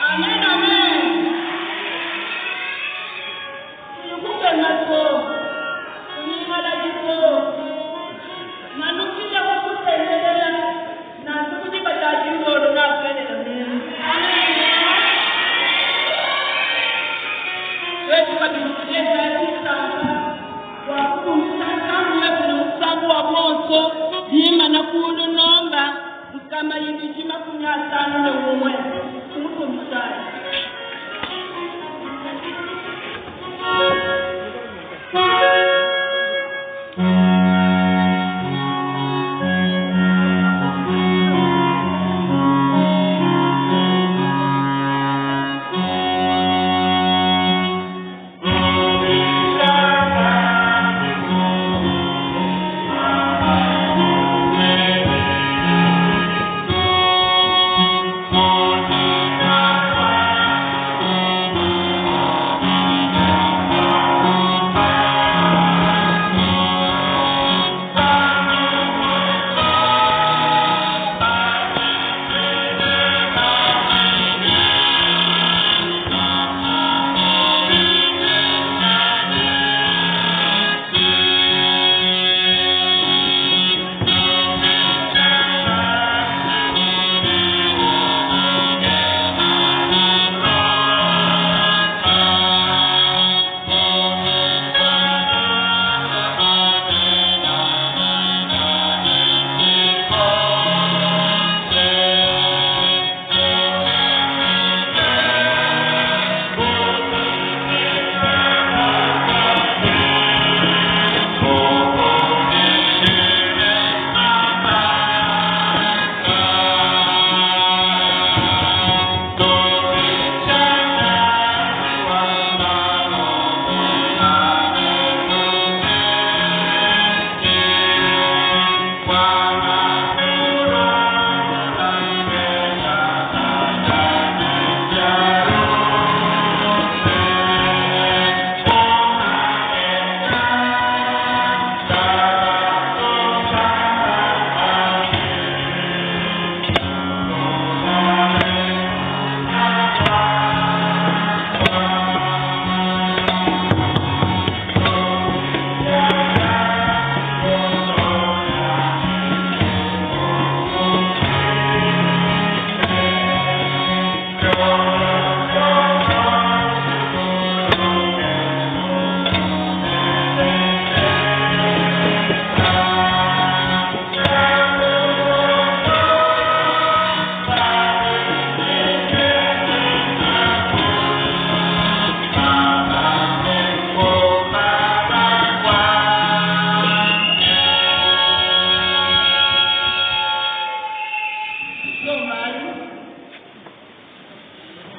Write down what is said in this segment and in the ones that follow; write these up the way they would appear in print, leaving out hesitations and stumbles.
Amen amen. Kukema to, kunyingaladi to. Nanukila kukutendelela nansha ku diba dia dilolo nakuelela meji. Tuetu kabidi tuleja disanka bua kutumbisha Nzambi wetu ne musambu wa bonso bimana kulu nomba 251. Tumutumbishayi.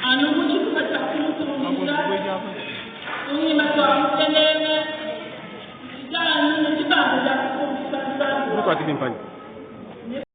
Anu mu tshitupa tshia kumutumbisha, kunyima kua Mukelenge, ntshidi anu ne dibanza dia kutumbisha Nzambi wanyi.